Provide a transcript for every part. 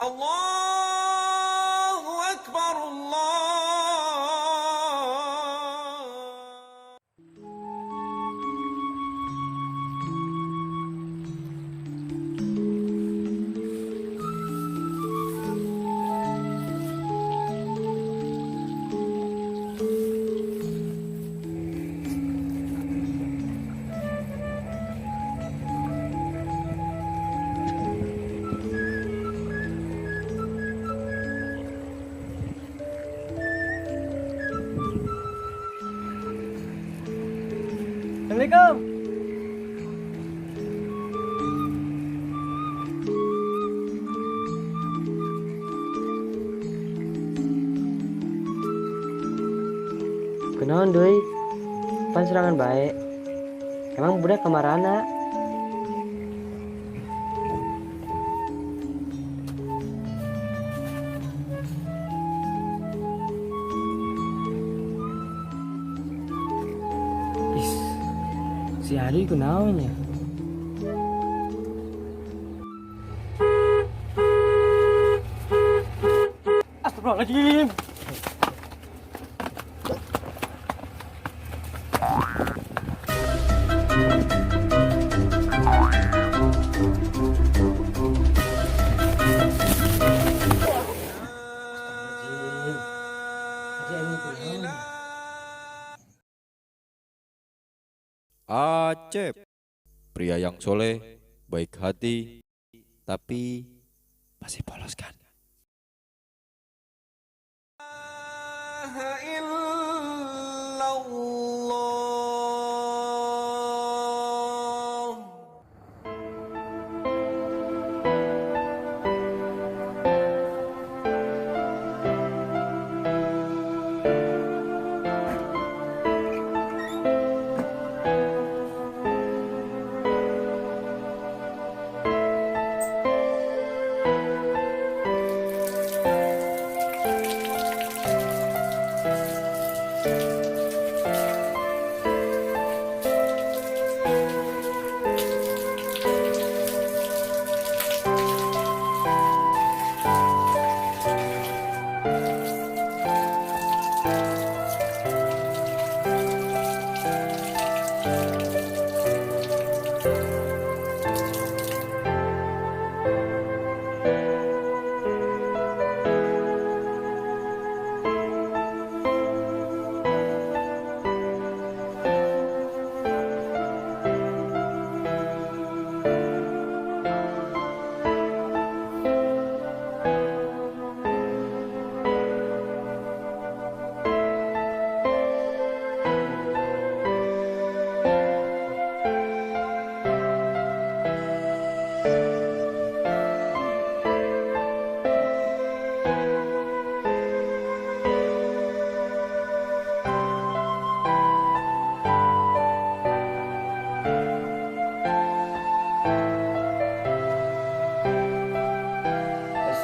Allahu Akbar Allah. Assalamualaikum. Kunaon deui? Pan serangan bae. Emang budak kamarana? Is, si Ari kunaon ya? Astagfirullahaladzim. Acep, pria yang soleh, baik hati, tapi masih polos kan? Illallah.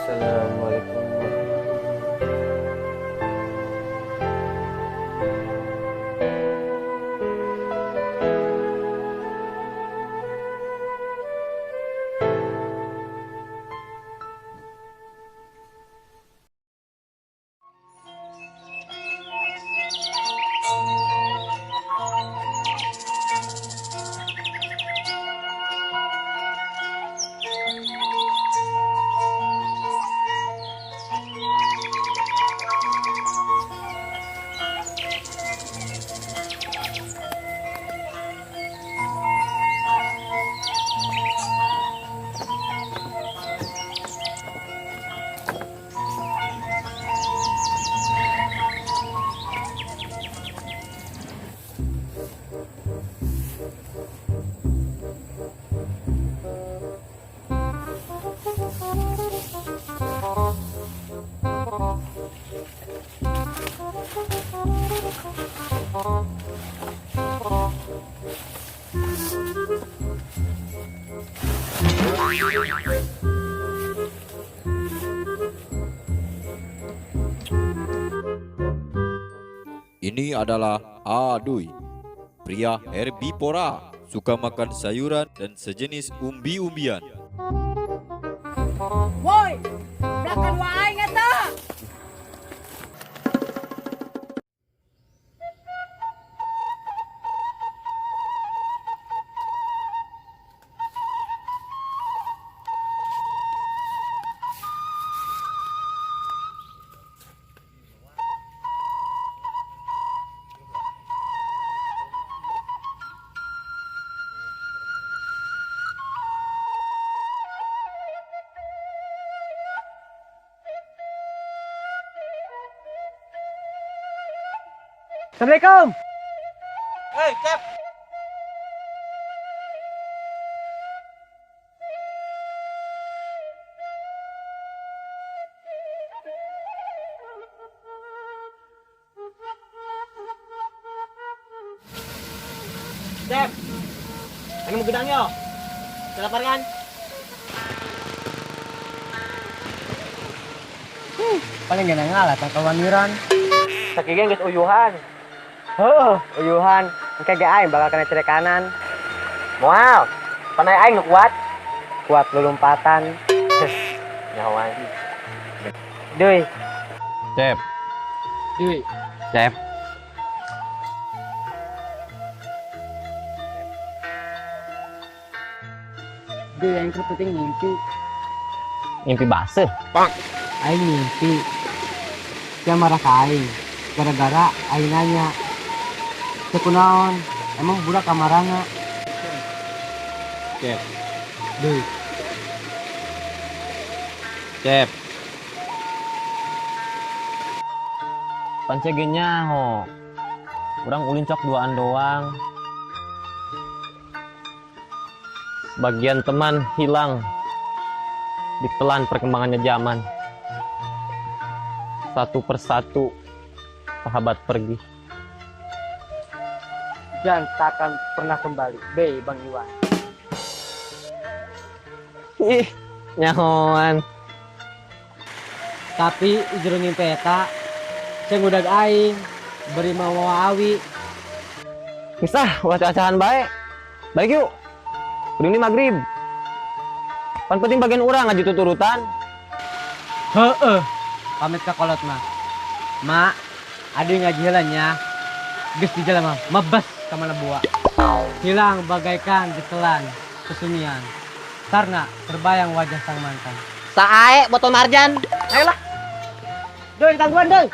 Assalamualaikum warahmatullahi. Ini adalah Aduy, pria herbivora, suka makan sayuran dan sejenis umbi-umbian. Woi! Makan wae eta. Assalamualaikum. Hei, Cep. Cep. Ini mau gedang yo. Kelapar kan? Paling gak ngalah tak kawaniran. Sakieu geus uyuhan. Heuh, uyuhan. Engke ge aing bakal kena cerekanan. Moal. Panai aing nu kuat. Kuat lulumpatan. Nyawan. Duy. Cep. Duy. Cep. Duy, aing keur penting mimpi. Mimpi baseuh. Aing mimpi. Dia marah ka aing. Gara-gara aing nanya. Teu kunaon? Emang budak kamarana? Cep. Duy. Cep. Pan ge nyaho. Urang ulin cok duaan doang. Bagian teman hilang. Ditelan perkembangannya zaman. Satu persatu sahabat pergi. Dan takkan pernah kembali. B, Bang Iwan. Ih, nyahoan. Tapi jero mimpi eta saya ngudag aing beri mawa awi. Geus ah, ulah cacahan bae. Balik yuk. Kudu ini maghrib. Pan penting bagian urang ngaji tuturutan. Heeh. Pamit ka kolot mah. Mak, adi ngaji heula nya. Geus di jalan mah, mebes ka mana buah. Hilang bagaikan ditelan kesunyian. Karena terbayang wajah sang mantan. Sae botol marjan. Ayolah. Doi, tangguhan doi.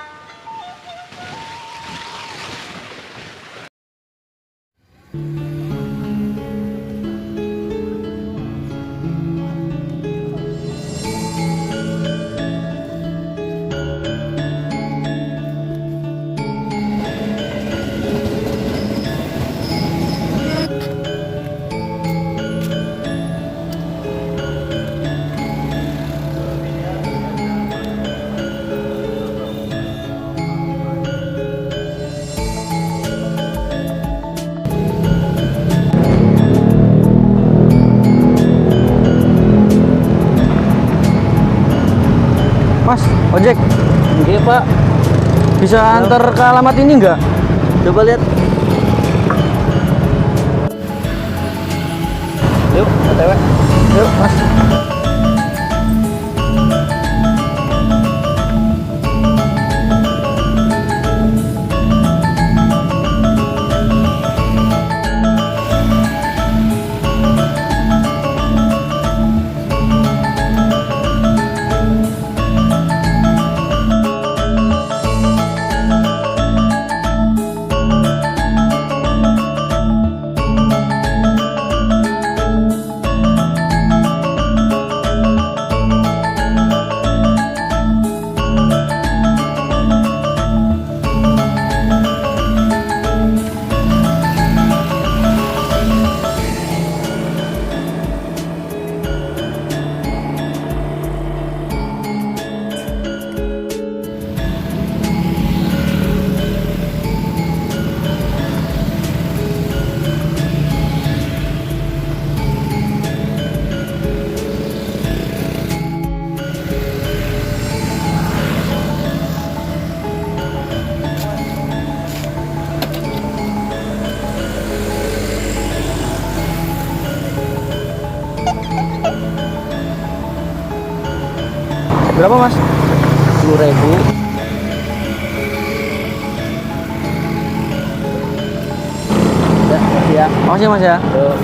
Mas, ojek. Iya, Pak. Bisa antar ke alamat ini nggak? Coba lihat. Yuk, OTW. Yuk, Mas. Berapa, Mas? 10.000. Ya, makasih ya. Makasih, Mas ya. Tuh.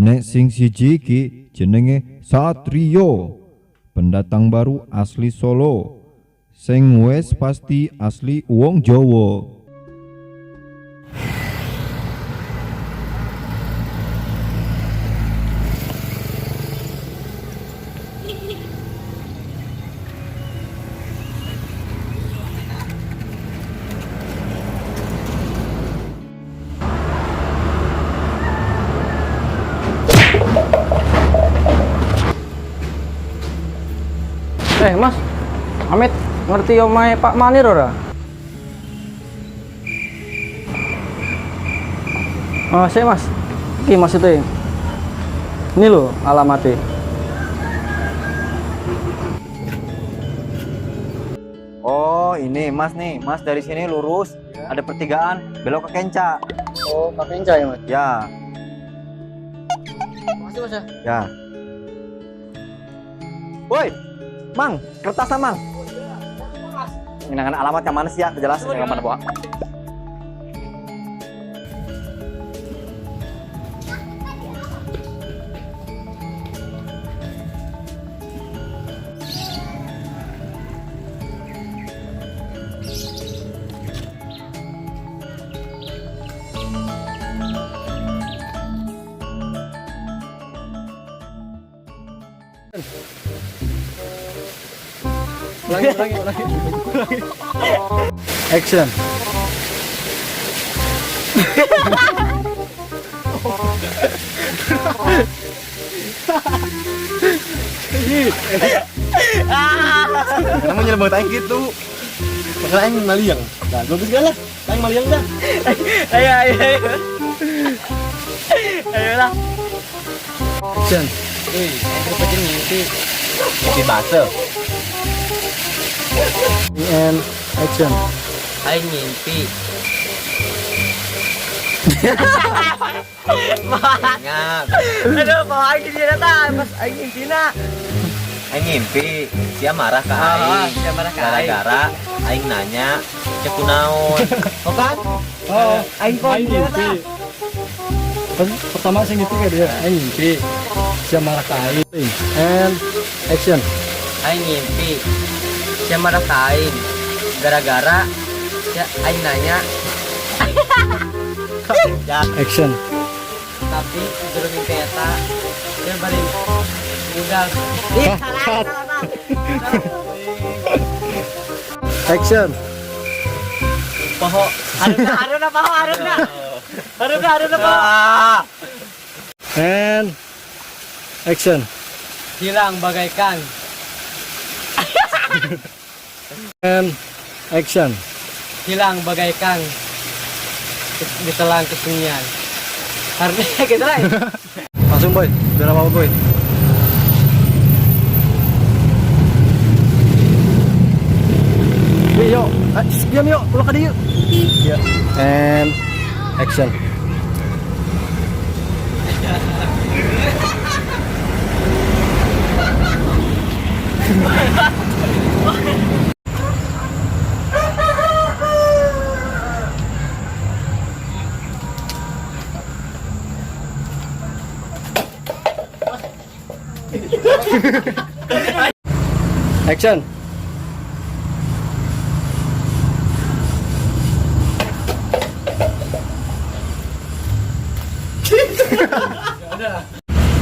Nek sing siji iki jenenge Satrio, pendatang baru asli Solo. Sing wes pasti asli wong Jawa. Mas. Amit ngerti omahe Pak Manir ora? Oh, sik, Mas. Iki maksudnya. Ini lho alamatnya. Oh, ini Mas nih. Mas dari sini lurus, ada pertigaan, belok ke Kenca. Oh, Pak Kenca ya, Mas. Ya, Makasih, Mas ya. ya. Woi, Mang, kertasnya Mang. Ngenangan alamat yang mana sih ya? Jelas yang mana, Pak? Ulangi, ulangi, ulangi. Action. Namanya nyelebang aing gitu. Masalah aing maliang. Nah, bagus gak lah. Aing maliang dah. Ayo, ayo, ayo. Ayo lah. Action. Wih, aing terpencil ngimpi. Mimpi basah. And action. Aing ngimpi. Ingat. Aduh, bawa aing di data pas aing ngimpina. Aing ngimpi, sia marah ke Ah, aing. sia marah ka aing. Gara-gara aing nanya, cek kunaon. Oh kan? Oh, Aing kok aing di data. ngimpi. Pertama sing ngimpi kayak dia, aing ngimpi. Sia marah ka aing. And action. Aing ngimpi. Sia marah ka aing. Gara-gara sia aing nanya Action. tapi jero mimpi eta sia bari budal. Ih, salah, salah, salah. Action. Poho, harusna, harusna poho, harusna. Harusna, harusna poho. And action. Hilang bagaikan And action. hilang bagaikan ditelan kesunyian. Harusnya gitu lah. Langsung boy, biar apa boy. Wih, yuk, diam yuk, pulang ke dia yuk. Ya. And action. Action.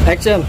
Action.